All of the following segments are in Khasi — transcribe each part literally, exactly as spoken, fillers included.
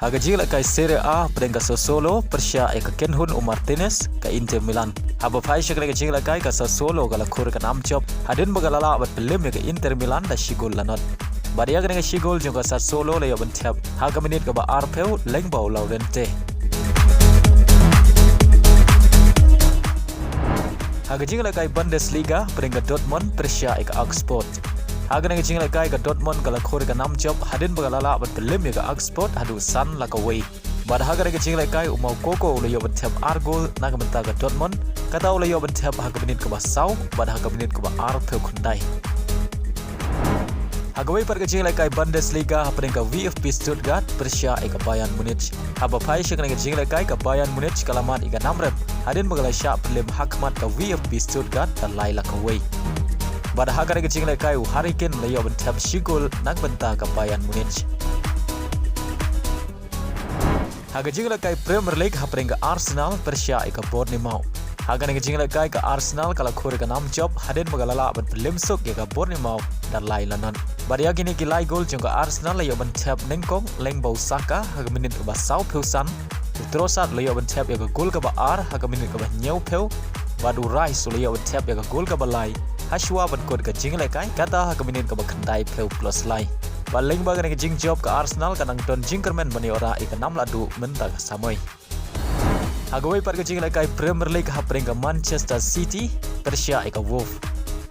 Ha ka jinglehkai Serie A, hapdeng ka Sassuolo pyrshah ïa ka kynhun u Martinez, ka Inter Milan. Haba phai sha kane ka jinglehkai, ka Sassuolo ka la khur ïa ka nam jop hadien ba ka la lah ban pynlem ïa ka Inter Milan da shi gol la nod. Bad ïa kane ka shi gol jong ka Sassuolo la ïoh ban thep ha ka minit kaba arphew lyngba u Llorente. Ha ka jinglehkai Bundesliga, hapdeng ka Dortmund pyrshah ïa ka Augsburg. Ha kane ka jinglehkai, ka Dortmund ka la khur ïa ka nam jop hadien ba ka la lah ban pynlem ïa ka Augsburg haduh san la ka wei. Bad ha kane ka jinglehkai, u Moukoko u la ïoh ban thep ar gol na ka bynta ka Dortmund, kata u la ïoh ban thep ha ka minit kaba saw bad ha ka minit kaba arphew khyndai. Ha kawei pat ka jinglehkai Bundesliga, hapdeng ka VfB Stuttgart pyrshah ïa ka Bayern Munich. Haba phai sha kane ka jinglehkai, ka Bayern Munich ka la mad ïa ka nam rem hadien ba ka la shah pynlem ha khmat ka VfB Stuttgart da lai la ka wei. Bad ha kane ka jinglehkai, u Harry Kane u la ïoh ban thep shi gol na ka bynta ka Bayern Munich. Ha ka jinglehkai Premier League, hapdeng ka Arsenal pyrshah ïa ka Bournemouth. Ha kane ka jinglehkai, ka Arsenal ka la khur ïa ka nam jop hadien ba ka la lah ban pynlem suk ïa ka Bournemouth da lai la nod. Bad ïa kine ki lai gol jong ka Arsenal la ïoh ban thep nyngkong lyngba u Saka ha ka minit kaba sawphew san. U Trossard u la ïoh ban thep ïa ka gol kaba ar ha ka minit kaba hynñiewphew. Bad u Rice u la ïoh ban thep ïa ka gol kaba lai ha shuwa ban kut ka jinglehkai, kata ha ka minit kaba khyndaiphew plus lai. Bad lyngba kane ka jingjop, ka Arsenal ka nang don jingkyrmen ban ïoh rah ïa ka nam lahduh mynta ka samoi. Ha kawei pat ka jinglehkai Premier League, hapdeng ka Manchester City pyrshah ïa ka Wolves.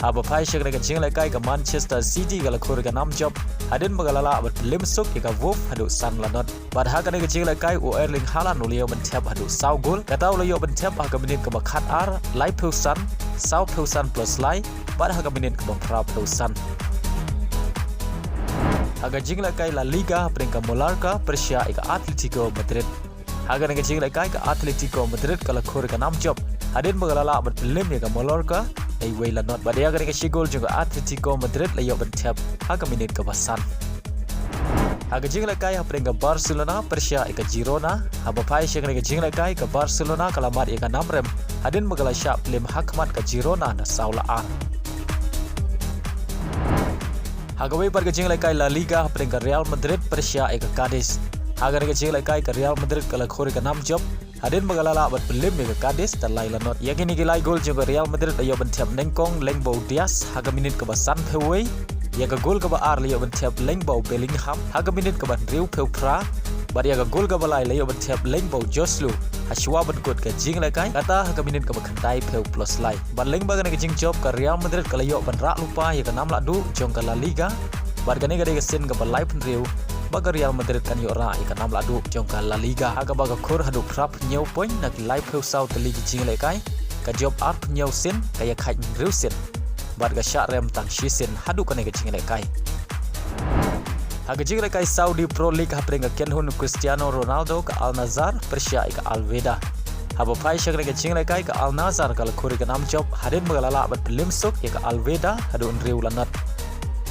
Haba phai sha kane ka jinglehkai, ka Manchester City ka la khur ïa ka nam jop hadien ba ka la lah ban pynlem suk ïa ka Wolves haduh san la nod. Bad ha kane ka jinglehkai, u Erling Haaland u la ïoh ban thep haduh saw gol, kata u la ïoh ban thep ha ka minit kaba khatar, laiphew san, sawphew san plus lai, bad ha ka minit kaba phraphew san. Ha ka jinglehkai La Liga, hapdeng ka Mallorca pyrshah ïa ka Atletico Madrid. Ha kane ka jinglehkai, ka Atletico Madrid ka la khur ïa ka nam jop hadien ba ka la lah ban pynlem ïa ka Mallorca da iwei la nod. Bad ïa kane ka shi gol jong ka Atletico Madrid la ïoh ban thep ha ka minit kaba san. Ha ka jinglehkai, hapdeng ka Barcelona pyrshah ïa ka Girona. Haba phai sha kane ka jinglehkai, ka Barcelona ka la mad ïa ka nam rem hadien ba ka la shah pynlem ha khmat ka Girona da saw la ar. Ha kawei pat ka jinglehkai La Liga, hapdeng ka Real Madrid pyrshah ïa ka Cadiz. Ha kane ka jinglehkai, ka Real Madrid ka la khur ïa ka nam jop hadien ba ka la lah ban pynlem ïa ka Cadiz da lai la nod. Ïa kine ki lai gol jong ka Real Madrid la ïoh ban thep nyngkong lyngba u Diaz ha ka minit kaba sanphew wei. Ïa ka gol kaba ar la ïoh ban thep lyngba u Bellingham ha ka minit kaba hynriewphew phra. Bad ïa ka gol kaba lai la ïoh ban thep lyngba u Joselu ha shuwa ban kut ka jinglehkai, kata ha ka minit kaba khyndaiphew plus lai. Bad lyngba kane ka jingjop, ka Real Madrid ka la ïoh ban rah lypa ïa ka nam lahduh jong ka La Liga. Bad kane ka dei ka sien kaba laiphew hynriew ba ka Real Madrid kan ïoh rah ïa ka nam lahduh jong ka La Liga, ha kaba ka khur haduh phraphew hynñiew point na ki laiphew saw tylli ki jinglehkai. Ka jop arphew hynñiew sien, ka ïakhaid hynriew sien, bad ka shah rem tang shi sien haduh kane ka jinglehkai. Ha ka jinglehkai Saudi Pro League, hapdeng ka kynhun u Cristiano Ronaldo, ka Al Nassr pyrshah ïa ka Al Wehda. Haba phai sha kane ka jinglehkai, ka Al Nassr ka la khur ïa ka nam jop hadien ba ka la lah ban pynlem suk ïa ka Al Wehda haduh hynriew la nod.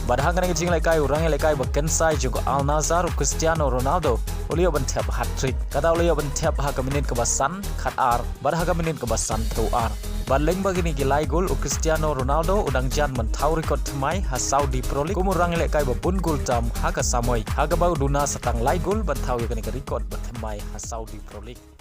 Bad ha kane ka jinglehkai, u rangïalehkai ba kynsai jong ka Al Nassr, u Cristiano Ronaldo, u la ïoh ban thep hat-trick. Kata u la ïoh ban thep ha ka minit kaba san khatar bad ha ka minit kaba sanphew ar. Bad lyngba kine ki lai gol, u Cristiano Ronaldo u dang jan ban thaw record thymmai ha Saudi Pro League kum u rangïalehkai ba bun gol tam ha ka samoi, ha kaba u duna sa tang lai gol ban thaw ïa kane ka record ba thymmai ha Saudi Pro League.